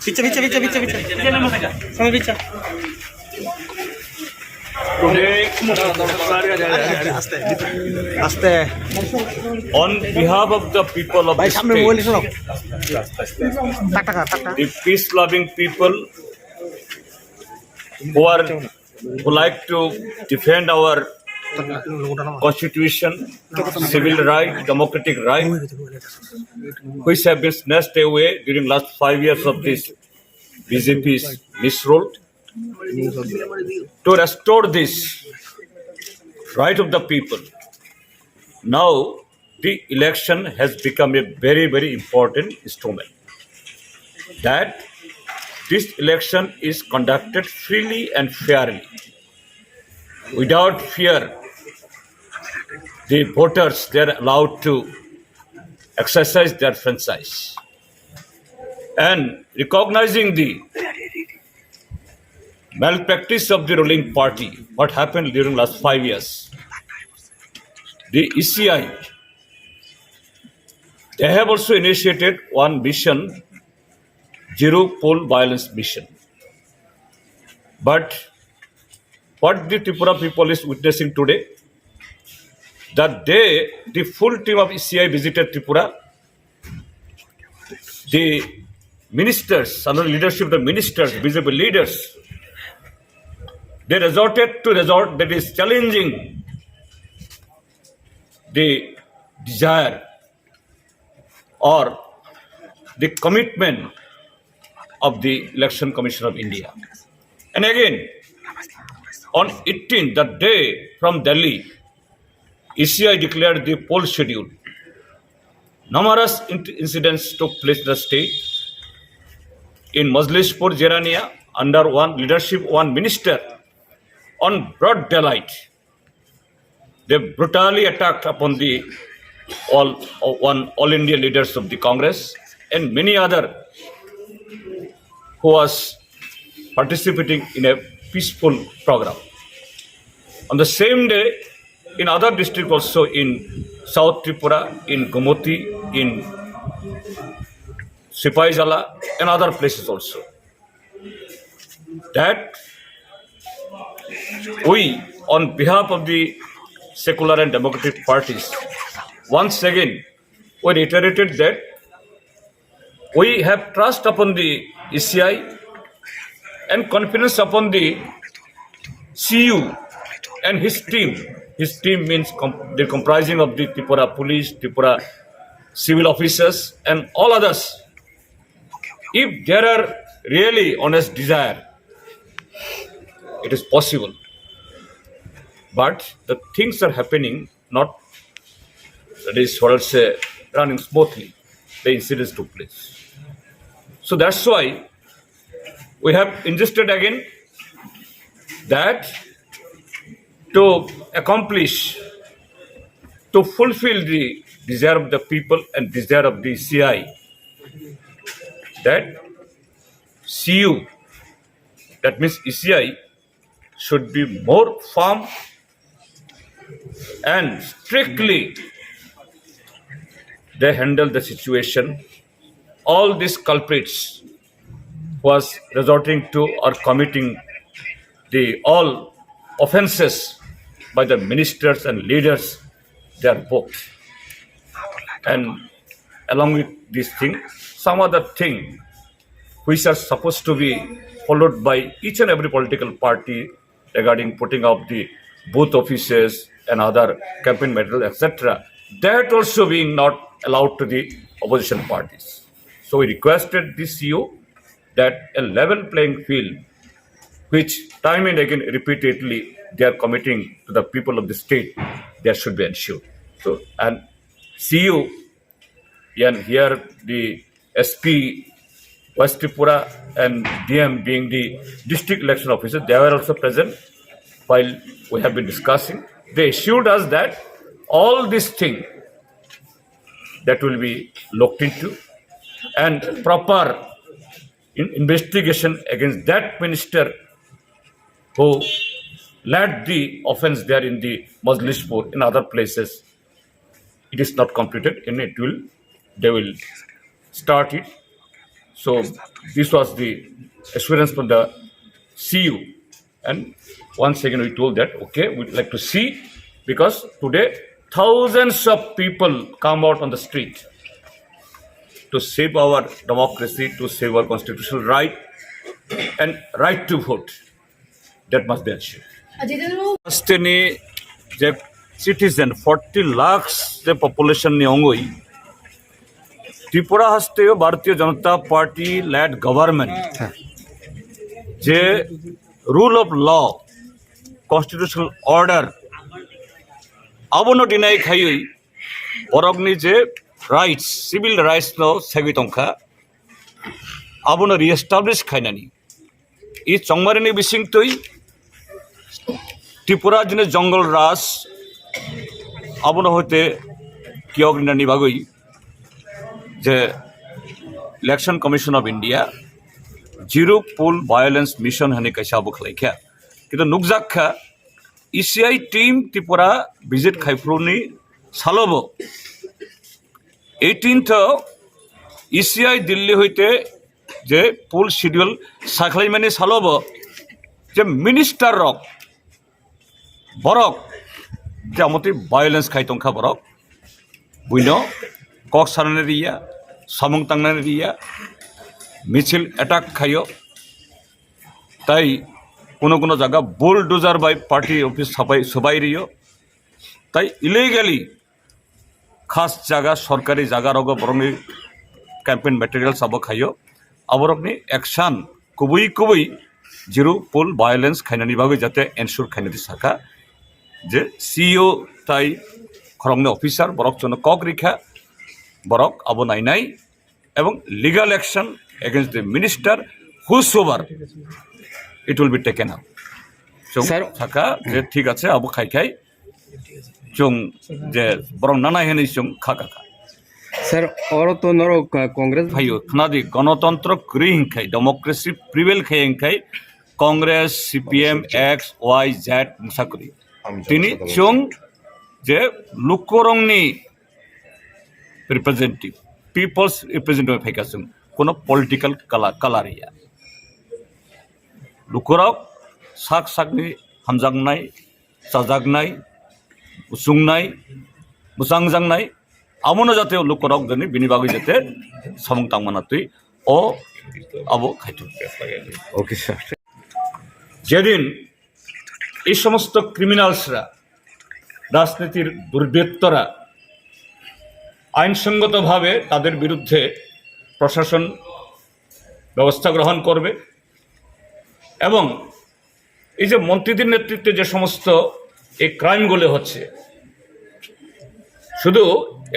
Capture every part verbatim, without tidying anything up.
Bicha, bicha, bicha, bicha, bicha. Sama bicha. Aste. On behalf of the people of the state, the peace-loving people who are, who like to defend our constitution, civil right, democratic right, which have been snatched away during last five years of this B J P's misrule, to restore this right of the people. Now, the election has become a very, very important instrument. That this election is conducted freely and fairly. Without fear, the voters, they are allowed to exercise their franchise. And recognizing the malpractice of the ruling party, what happened during last five years, the E C I, they have also initiated one mission, zero poll violence mission. But what the Tripura people is witnessing today, that day the full team of E C I visited Tripura. The ministers, under leadership of the ministers, B J P leaders, they resorted to resort that is challenging the desire or the commitment of the Election Commission of India. And again, on eighteen, the day from Delhi, E C I declared the poll schedule. Numerous in- incidents took place in the state. In Majlishpur, Jerania, under one leadership, one minister, on broad daylight, they brutally attacked upon the all, one All India leaders of the Congress and many other who was participating in a peaceful program. On the same day, in other district also, in South Tripura, in Gomoti, in Sipaijala, and other places also, that we, on behalf of the secular and democratic parties, once again we reiterated that we have trust upon the E C I and confidence upon the C U and his team. His team means com- the comprising of the Tripura Police, Tripura civil officers, and all others. If there are really honest desire, it is possible. But the things are happening not, that is what I say, running smoothly. The incidents took place. So that's why we have insisted again that to accomplish, to fulfill the desire of the people and desire of the E C I, that C U, that means E C I, should be more firm and strictly they handle the situation. All these culprits was resorting to or committing the all offenses by the ministers and leaders, they are booked. And along with this thing, some other thing which are supposed to be followed by each and every political party regarding putting up the booth offices and other campaign material, et cetera, that also being not allowed to the opposition parties. So we requested the C U that a level playing field, which time and again repeatedly they are committing to the people of the state, there should be ensured. So, and C U, and here the S P West Tripura and D M being the district election officer, they were also present while we have been discussing. They assured us that all this thing that will be looked into and proper in- investigation against that minister who led the offense there in the Majlishpur, in other places. It is not completed and it will They will start it. So this was the assurance from the C U. And once again, we told that, okay, we'd like to see, because today thousands of people come out on the street to save our democracy, to save our constitutional right and right to vote. That must be achieved. Hasteni je citizen forty lakhs je population ni ongoi, Tripura hasteo Bharatiya Janata Party led government je rule of law, constitutional order abono deny khaiwi borokni je rights, civil rights no segwi tongkha, abono re-establish khainani. I chongmarini bisingtwi Tripura jini Jungle Raj abono hoite kiyok rinani bagwi je Election Commission of India Zero Poll Violence Mission hani kaisa abo khlaikha. Kintu nukjak kha E C I team Tripura visit khaiphuruni salobo eighteenth E C I Delhi hoite je poll schedule sakhlaimani salobo je minister rok borok je amotwi violence khai tongkha borok buino kok sanani riya, samung tangnani riya, michil attack khaio, tai kuno kuno jaga bulldozer bai party office sabai subai rio, tai illegally khas jaga, sorkari jaga rogo borokni campaign materials abo khaio. Aborokni action kubui kubui Zero Poll Violence khainani bagwi jate ensure khainani saka je C E O tai khoroknwi officer borok chwngno kok rikha, borok abo nainai ebong legal action against the minister whosoever it will be taken up. Chwng saka je thik ache abo khai khai chwng je borok nanai hinwi chwng kha kha kha. Sir, oro to norok, uh, Congress phaio, khnadi, gonotontro kwrwi hinkhai, democracy prevail khai hinkhai, Congress, C P M, X, Y, Z, mungsa kwrwi. Tini chwng je lukurokni representative, people's representative phaikha chwng, kono political kala, kala riya. Lukurok sak sakni hamjaknai, chajaknai, muchungnai, muchangjaknai, abono jate lukurok jani bini bagwi jate samung tangmana twi o abo khaithu. Okay, sir. যেদিন এই সমস্ত ক্রিমিনালসরা, রাজনীতির দুর্বৃত্তরা আইনসঙ্গতভাবে তাদের বিরুদ্ধে প্রশাসন ব্যবস্থা গ্রহণ করবে এবং এই যে মন্ত্রীদের নেতৃত্বে যে সমস্ত এই ক্রাইমগুলো হচ্ছে, শুধু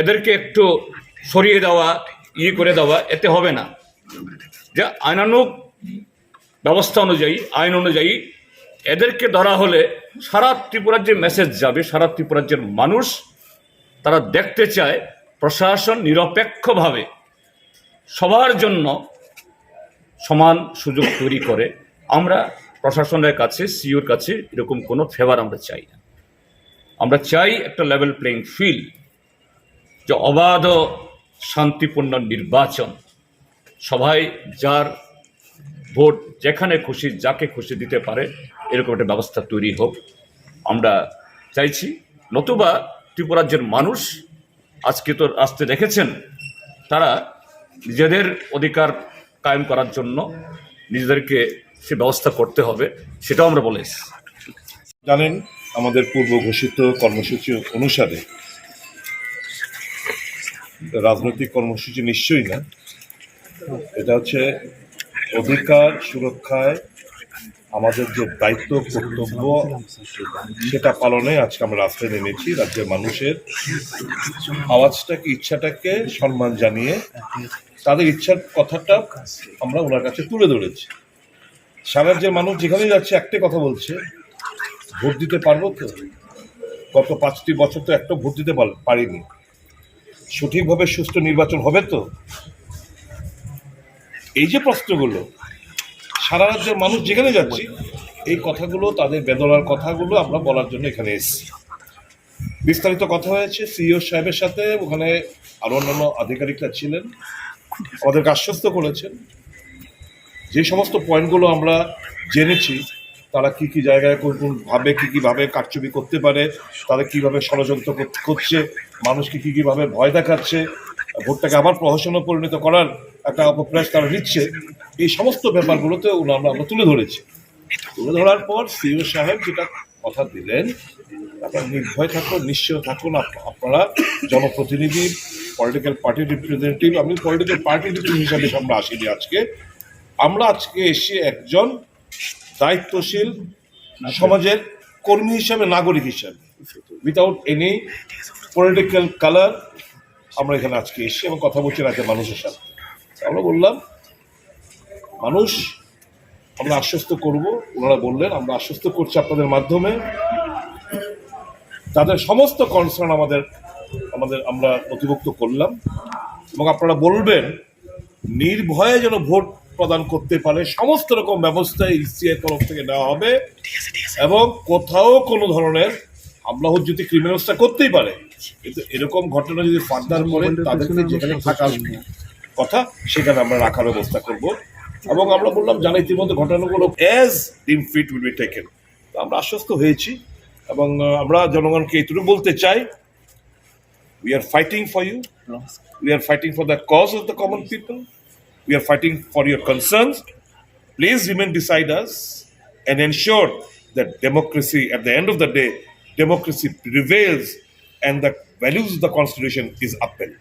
এদেরকে একটু সরিয়ে দেওয়া, ইয়ে করে দেওয়া, এতে হবে না। যে আইনানুগ ব্যবস্থা অনুযায়ী, আইন অনুযায়ী এদেরকে ধরা হলে সারা ত্রিপুরার যে মেসেজ যাবে, সারা ত্রিপুরার যে মানুষ তারা দেখতে চায় প্রশাসন নিরপেক্ষভাবে সবার জন্য সমান সুযোগ তৈরি করে। আমরা প্রশাসনের কাছে, সিইউর কাছে এরকম কোনো ফেভার আমরা চাই না। আমরা চাই একটা লেভেল প্লেইং ফিল্ড, যে অবাধ শান্তিপূর্ণ নির্বাচন, সবাই যার ভোট যেখানে খুশি যাকে খুশি দিতে পারে, এরকম একটা ব্যবস্থা তৈরি হোক, আমরা চাইছি। নতুবা ত্রিপুরার যে মানুষ আজকে তো রাস্তায় দেখেছেন, তারা নিজেদের অধিকার কায়েম করার জন্য নিজেদেরকে সে ব্যবস্থা করতে হবে, সেটাও আমরা বলে এসেছি। জানেন, আমাদের পূর্ব ঘোষিত কর্মসূচি অনুসারে রাজনৈতিক কর্মসূচি নিশ্চয়ই না, এটা হচ্ছে অধিকার সুরক্ষায় আমাদের যে দায়িত্ব কর্তব্য, সেটা পালনে আজকে আমরা রাস্তায় নেমেছি। রাজ্যের মানুষের আওয়াজটাকে, ইচ্ছাটাকে সম্মান জানিয়ে তাদের ইচ্ছার কথাটা আমরা ওনার কাছে তুলে ধরেছি। সারা রাজ্যের মানুষ যেখানেই যাচ্ছে, একটাই কথা বলছে, "ভোট দিতে পারবো তো?" গত পাঁচটি বছর তো একটা ভোট দিতে পার-, পারিনি। সঠিকভাবে সুষ্ঠু নির্বাচন হবে তো? এই যে প্রশ্নগুলো, সারা রাজ্যের মানুষ যেখানে যাচ্ছি, এই কথাগুলো, তাদের বেদনার কথাগুলো আমরা বলার জন্য এখানে এসেছি। বিস্তারিত কথা হয়েছে সিইও সাহেবের সাথে, ওখানে আরো অন্যান্য আধিকারিকরা ছিলেন, আমাদেরকে আশ্বস্ত করেছেন। যে সমস্ত পয়েন্টগুলো আমরা জেনেছি, তারা কি কি জায়গায় কোন কোন ভাবে কি কি ভাবে কারচুপি করতে পারে, তারা কিভাবে ষড়যন্ত্র কর-, করছে, মানুষকে কি কিভাবে ভয় দেখাচ্ছে, ভোটটাকে আবার প্রহসনে পরিণত করার একটা অপপ্রয়াস তারা নিচ্ছে, এই সমস্ত ব্যাপারগুলোতে ওনারা আমরা তুলে ধরেছি। তুলে ধরার পর সিইও সাহেব যেটা কথা দিলেন, আপনারা নির্ভয় থাকুন, নিশ্চিন্ত থাকুন। আপ-, আপনারা জনপ্রতিনিধি, পলিটিক্যাল পার্টি রিপ্রেজেন্টেটিভ, আমি পলিটিক্যাল পার্টি রিপ্রেজেন্টেটিভ হিসাবে আমরা আসিনি আজকে। আমরা আজকে এসে একজন দায়িত্বশীল সমাজের কর্মী হিসাবে, নাগরিক হিসাবে, উইদাউট এনি পলিটিক্যাল কালার আমরা এখানে আজকে এসে এবং কথা বলছি রাজ্যের মানুষের সাথে। আমরা বললাম, মানুষ আমরা আশ্বস্ত করব। ওনারা বললেন, আমরা আশ্বস্ত করছি আপনাদের মাধ্যমে। তাদের সমস্ত কনসার্ন আমাদের, আমাদের আমরা নথিভুক্ত করলাম এবং আপনারা বলবেন নির্ভয়ে যেন ভোট প্রদান করতে পারে, সমস্ত রকম ব্যবস্থা ইসিআই তরফ থেকে নেওয়া হবে এবং কোথাও কোনো ধরনের হামলা হুজ্জুতি ক্রিমিনালসরা করতেই পারে, কিন্তু এরকম ঘটনা যদি ফার্দার করে তাদেরকে যেখানে থাকার কথা সেখানে আমরা রাখার ব্যবস্থা করব। এবং আমরা বললাম যারা ইতিমধ্যে ঘটনাগুলো as deemed fit will be taken। তো আমরা আশ্বস্ত হয়েছি এবং আহ, আমরা জনগণকে এটুকু বলতে চাই, we are fighting for you, we are fighting for the cause of the common people, we are fighting for your concerns. Please remain beside us and ensure that democracy, at the end of the day, democracy prevails and the values of the constitution is upheld.